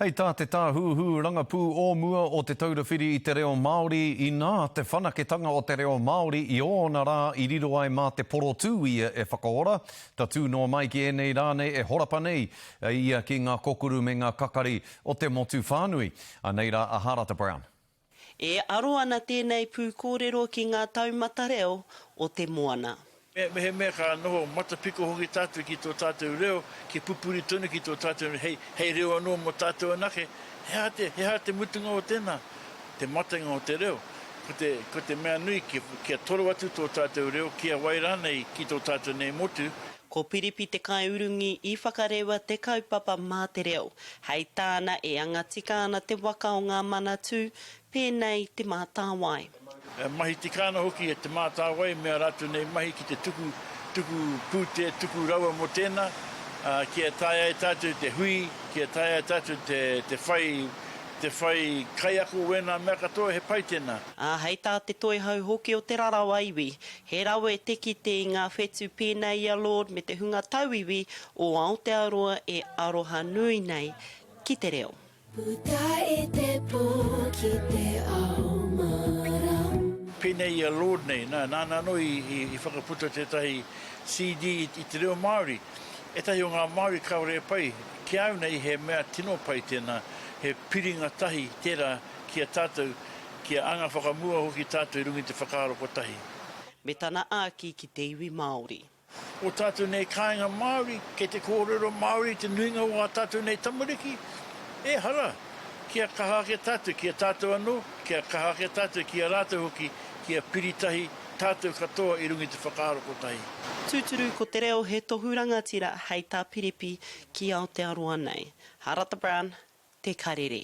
Hei tā te Tāhuhu Rangapū o mua o Te Taura Whiri i te Reo Māori, inā te whanaketanga o te reo Māori i ōna rā i riro ai mā te porotū ia e whakaora, tatū noa mai ki ēnei rā nei e horapa nei ia ki ngā kokuru me ngā kakari o te motu whānui. Anei rā a Harata Brown. E aro ana tēnei pūkōrero ki ngā taumata reo o te moana. Mehemea ka noho matapiko hoki tātou ki tō tātou reo, kia pupuri tonu ki tō tātou hei, hei reo anō mō tātou anake, he aha te, he aha te mutunga o tēnā? Te matenga o te reo. Ko te, ko te mea nui kia, kia toro atu tō tātou reo ki a wai rānei ki tō tātou nei motu. Ko Piripi Te Kaiurungi i whakarewa te kaupapa Mā Te Reo. Hei tāna e anga tika ana te waka o ngā manatū, pēnei Te Mātāwai. E mahi tika ana hoki e Te Mātāwai me ā rātou nei mahi ki te tuku, tuku pūtea, tuku rawa mō tēnā, ā, kia taea ai tātou te hui, kia taea ai tātou te, te whai, te whai kaiako wēnā mea katoa, he pai tēnā. Ā, hei tā te toihau hoki o Te Rarawa iwi, he rawe te kite i ngā whetū pēnei i a Lorde me te hunga tauiwi o Aotearoa e aroha nui nei ki te reo. Puta i te pō ki te ao mārama. Pēnei i a Lorde nei, nā, nāna anō i, i whakaputa tētahi CD i, i te reo Māori. Ētahi o ngā Māori kāore e pai, ki a au nei he mea tino pai tēnā, he piringa tahi tērā ki a tātou, kia anga whakamua hoki tātou i runga i te whakaaro kotahi. Me tana āki ki te iwi Māori. O tātou nei kāinga Māori, kei te kōrero Māori te nuinga o ā tātou nei tamariki, ehara! Kia kaha ake tātou ki a tātou anō, kia kaha ake tātou ki a rātou hoki, kia piri tahi tātou katoa i runga i te whakaaro kotahi. Tūturu ko te reo he tohu rangatira hei tā Piripi ki Aotearoa nei. Harata Brown, Te Karere.